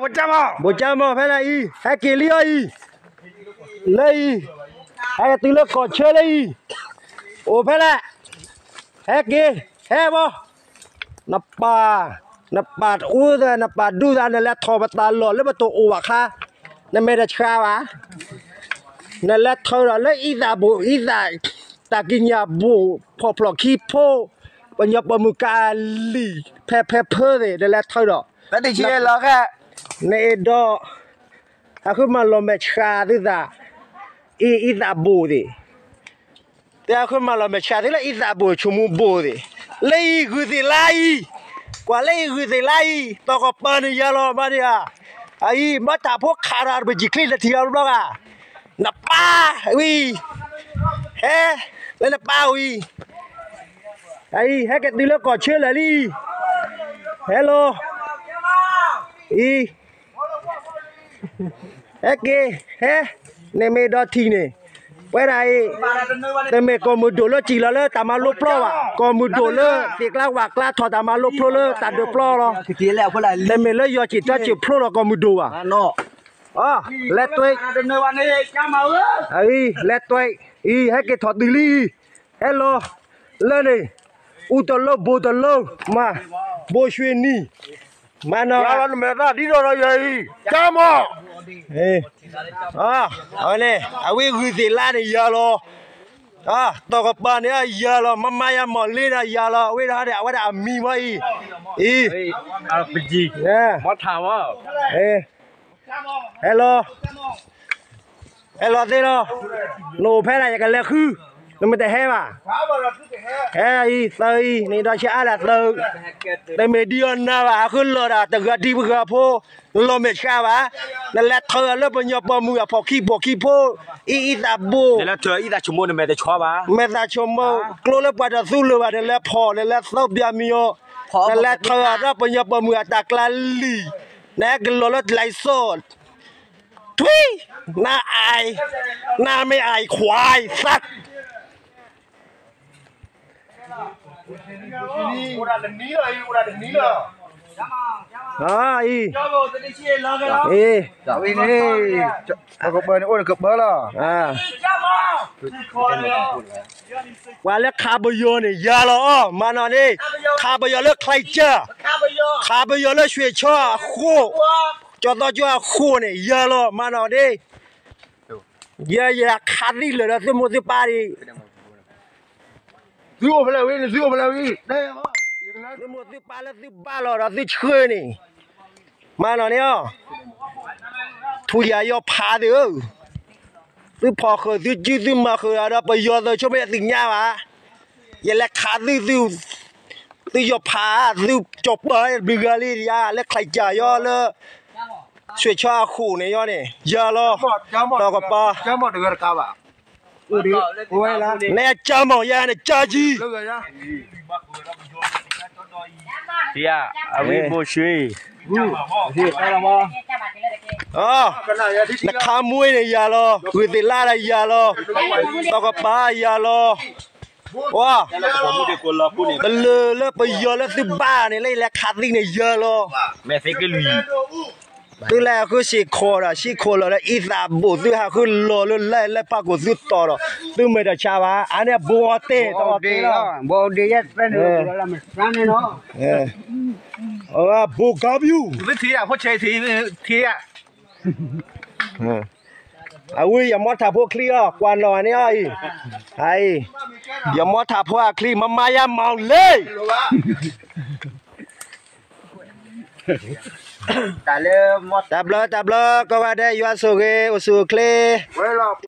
ဘိၣ်ကၠၢမီၢ် ဘိၣ်ကၠၢမီၢ်ဖဲလဲၣ်အံၤ ဟဲက့ၤလံအီၤအံၤ, လၢအံၤ, ဟဲက့ၤတုၤလၢကီၢ်ဆၢလၢအံၤ, အိၣ်ဖဲလဲၣ်, ဟဲက့ၤ, ဟဲဘီ, နပာ်, နပာ်အူသး နပာ်ဒူသး နလဲၤထီၣ်ပသးလီၢ်လၢပတအိၣ်ဘၣ်ခါ, နမဲာ်တဆှးဘၣ်, နလဲၤထၢဒီးလၢအံသၣ်ဘိၣ် အံသၣ်, တၢ်ကံးညာ်ဘိၣ် ဖီၣ်ဖျီၣ်ခံဖိ, ပညီပၢၤမုၢ်ကလံၣ် ဖဲဖဲဖၢသ့ၣ် နလဲၤထၢဒီး နအဲၣ်ဒိး ဟးဃုမၤလီၤမဲာ်ဆှးသုသး, အံ အံသၣ်ဘိၣ်သ့ၣ်, တဲဟးဃုမၤလီၤမဲာ်ဆှးသုလၢအံသၣ်ဘိၣ် ဆိမိၣ်ဘိၣ်သ့ၣ်, လၢအံၤဂုာ်သ့ၣ်လါအံၤ, ကွၢ်လၢအံၤဂုာ်သ့ၣ်လါအံၤ တီၢ်ကပၤန့ၣ်ယၤလီၤ မၤဒံးဧါ, အံၤ မ့ၢ်တၢ်ဖိခးဒီးတပစံၣ်ချံတထံၣ်အီၤတဘျီဂၤ, နပၢ်ဝံၤ, ဟဲ, လၢနပၢ်ဝံၤ အံၤ ဟဲက့ၤတုၤလၢကီၢ်ဆၢလၢာ်လံ, ဟဲလီၤ, အံၤ, ဟဲက့ၤ, ဟဲ, နမ့ၢ်ဒီးထံၣ်န့ၣ်, ပဝဲဒၣ်အံၤ, တမ့ၢ်ကီၢ်မုၢ်ဒိၣ်လၢစံၣ်လီၤလၢတၢ်မၤလိပျီဘၣ်, ကီၢ်မုၢ်ဒိၣ်လၢသ့ၣ်ကျါဝၣ်ကျါထီၣ်တၢ်မၤလိဖျိလၢတၢ်ဒုးပျီလီၤ, တမ့ၢ်လၢယီၤစံၣ်တၢ်စံၣ်ဖျိဒီးကီၢ်မုၢ်ဒိၣ်ဘၣ်, အီ, လဲၤတွဲ, အံၤ လဲၤတွဲ, အံၤ ဟဲက့ၤထီၣ်တုၤလံ, ဟဲလီၤ, လၢန့ၣ်, အူတလိၣ်ဘိၣ်တလိၣ်, မၤ, ဘိၣ်ရွှ့ၣ်နံၣ်, မၤနီၤ, နမဲာ်သၣ်ဒ်ဒီးဒီးယၤအံၤ, ကၢမီၢ်, အဝဲန့ၣ် အဝဲဂုာ်သ့ၣ်လါန့ၣ်ယၤလီၤ, တီၢ်ကပၤန့ၣ်ယၤလီၤ, မၤမၤယၤမီၢ်လ့န့ၣ်ယၤလီၤ, အဝဲဒၣ်န့ၣ် အဝဲဒၣ်အမံၤမီၢ်အံၤ, အံၤ, မီၢ်ထၣ်မီၢ်, ဟဲလီၤ ဟဲလီၤသ့လီၤ, နအိၣ်ဖဲဒၣ်ယကလဲၤဃု, နမ့ၢ်တဟဲဘၣ်, ဟဲအံၤသၢအံၤ နဒီးဆံးအါဒၣ်သၢ, တမ့ၢ်ဒ်အီၤနၤဘၣ် ဟးဃုလီၤဒၣ်တဂၤဒံပဂၤဖိ, နလီၤမဲာ်ဆှးဘၣ်, နလဲၤထၢလၢပညီပှၤမုၢ်အဖီၣ်ခံဖီၣ်ခံဖိ, အံၤအံသၣ်ဘိၣ်, မဲာ်သၣ်ဆိမိၣ် ကျိလၢပှၤတသူလၢၤဘၣ် နလဲၤဖီၣ် နလဲၤသီပျၢ်မံၤအီၤ, နလဲၤထၢဒီးပညီပှၤမုၢ်အတၢ်ကျါလံ, နဟဲက့ၤလီၤလၢတလံၤစိး ထွံၣ်, နအၢၣ်, နမ့ၢ်အၢၣ်ခွါသး, အံၤ, အံၤ, ကပၢန့ၣ်အိၣ်ကပၢလီၤ, ပှၤလၢခးပယီၤန့ၣ် ယၤလီၤအီၤ မၤနီၣ်န့ၣ်, ခးပယီၤလၢချံကၢ, ခးပယီၤလၢရွှ့ၣ်ဆီအဃိ, ကၠီသီကၠီအဃိန့ၣ် ယၤလီၤ မၤနီၣ်န့ၣ်, ယဲယခးသံလၢာ်ဒီးသုမိၢ်သုပၢ်ဒံး, သုအိၣ်ဖဲလဲၣ်ဝံၤန့ၣ် သုအိၣ်ဖဲလဲၣ်ဝံၤ, သုမိၢ်သုပၢ်လၢသုဘၣ်လီၤဒီးသုဆှၢန့ၣ်, မၤနီၣ်န့ၣ်အီၤ, ထူယၤယီၤဖးသ့ၣ်ဧၢ, သုဖီၣ်ဃုာ်သုစုသုမၤဃုာ်ဒီးပယီၤသ့ၣ် ဆိမ့ၢ်ယသ့ၣ်ညါဘၣ်, ယလဲၤခးသုသု, သုယီၤဖး, သုကၠီၤပၤဘျုးဂၤလံယၤ လၢချံကၢ်ယီၤလၢ ရွှ့ၣ်ဆီအဃိန့ၣ်ယီၤန့ၣ် ယၤလီၤ, တီၢ်ကပၤ, နကၢမီၢ်ယၤ နကၢကံ, အဝံၣ်ဘိၣ်ရွှ့ၣ်, နခးမွ့န့ၣ်ယၤလီၤ, ဂုာ်သ့ၣ်လါဒီးယၤလီၤ, တီၢ်ကပၤယၤလီၤ, ပှၤ, တလၢာ်လၢပယီၤလၢသုဘၣ်န့ၣ် လၢယလဲၤခးသံန့ၣ်ယၤလီၤ, သုလဲၤဃုစ့ၢ်ခိၣ်ဒီး စ့ၢ်ခိၣ်လီၤဒီး အံသၣ်ဘိၣ်သုဟးဃုလီၤလၢ လၢပၢ်ကိၣ်သုတီၤဒီး သုမဲာ်တဆါဘၣ်, အန့ၣ်ဘိၣ်အီၤတဲာ်, ဘိၣ်အီၤတဲာ်, ဘိၣ်ကါဘျူး, အဝဲယမီထးဖိချံအီၤ ကွၢ်နီၣ်န့ၣ်အီၤအံၤ, အံၤ, ယမီထးဖိအချံ မၤမၤယၤမီၢ်လ့, တၢ်ဘျုးတၢ်ဘျုး ကိးဂၤဒဲး ယွၤဆိၣ်ဂ့ၤ အိၣ်ဆူၣ်အိၣ်ချ့, ဝဲလီၤ